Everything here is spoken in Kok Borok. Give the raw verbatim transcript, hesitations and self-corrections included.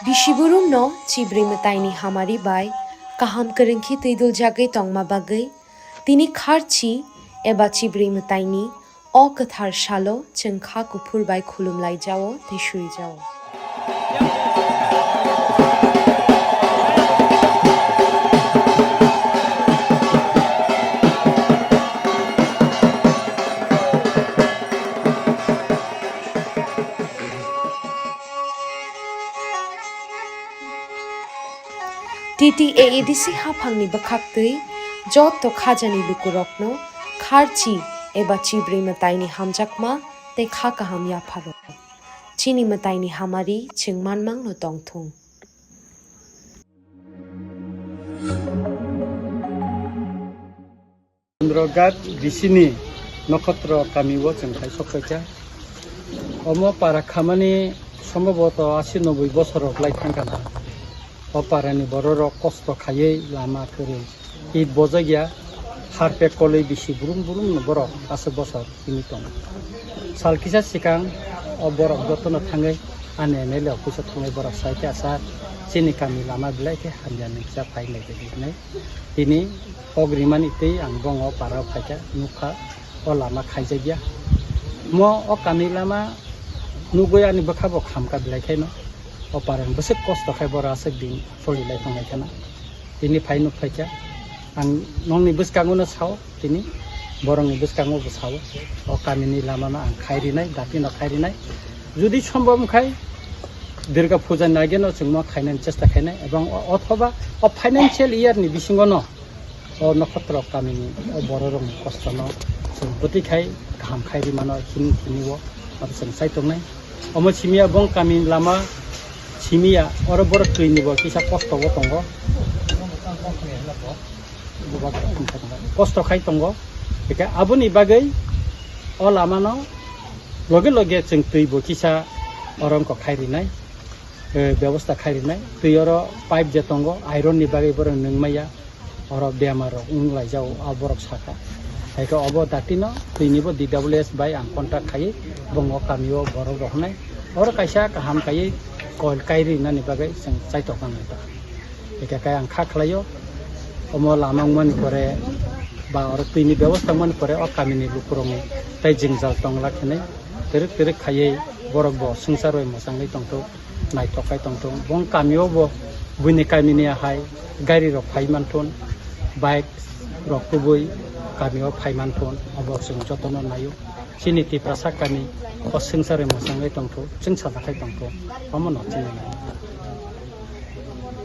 Bisiburumno Chibrwi Mwtaini hamari bai kaham kwrwngkhe twiduljagwi tongma bagwi tini kharchi eba Chibrwi Mwtaini o kwthar salo chwng kha kuphur bai khulumlaijao tei surijao. T T A A D C haphangni bwkhaktwi joto khajani lukurokno kharchi eba Chibrwi Mwtaini hamjakma tei kha kaham yapharok. Chini mwtaini hamari chwng manmangno tongthung. Chandra Ghat B C ni Nokotro kami o chwng khai sok paikha. Omo para khamani sombhoboto asi noboi bosor rok lai thang kha na. O para ni borok rok kosto khaiwi lama kwrwi it bojak ya, harpek kolwi bisi brum brum no borok aswk bosor tini tongo. Sal kisa swkang o borok jotono thangwi ani M L A office o thangwi borok sai kha, "Sir, chini kami lama belai khe hamya, nung kisa phai nai," hinwi. Tini kok rimani twi ang bongni o para o phaikha, nukha o lama khaijakya. Mo o kami lama nugwi ani bwkha bo khamkha belai khaino. O para ni bwswk kosto khai borok aswk din solilai tonglaikha na. Tini phai nukphaikha. Ang nokni bwskango no sao tini, borokni bwskango bo sao. O kamini lama no ang khai rinai, dati no khai rinai. Judi sombhob wngkhai, Durga Puja ni age no chwng mo khainani chesta khainai, ebong o-, othoba o financial year ni bisingo no o Nokotro kamini o borok rokni kosto no chwng bwtwi khai kaham khai ri mano hini hini o abo chwng chai tongnai. Omo simiya bong kamini lama simiya oro borok twi ni bo kisa kosto o tongo. Kosto khai tongo. Hingke aboni bagwi o lama no loge loge chwng twi bo kisa oro wngkok khai rinai, eh, bebosta khai rinai. Twi oro pipe je tongo, iron ni bagwi borok nwng maya, oro bemar rok wng lai jago, a borok saka. Hai khe obo dati no twi ni bo D W S bai ang contact khai, bong o kami o borok rok hnai. Oro kaisa kaham khai coil kai rinani bagwi chwng chaitok nang nai ta. Hingke khe ang kha khlaio, omo lama wngmani pore ba oro twini bebosta wngmani pore o kamini lukurokni tei jwngjal tongla khenai twrwk twrwk khaiwi borok bo swngchar bai mwchangwi tongthok, naithok khai tongthok. Bong kamio bo buini kamini hai gari rok phai manthun, bike rok kubui kamio phai manthun, obo chwng jotono naio. Chini Tiprasa kami o swngchar bai mwchangwi tongthok, chwng sada khai tongthok, omono chini nai.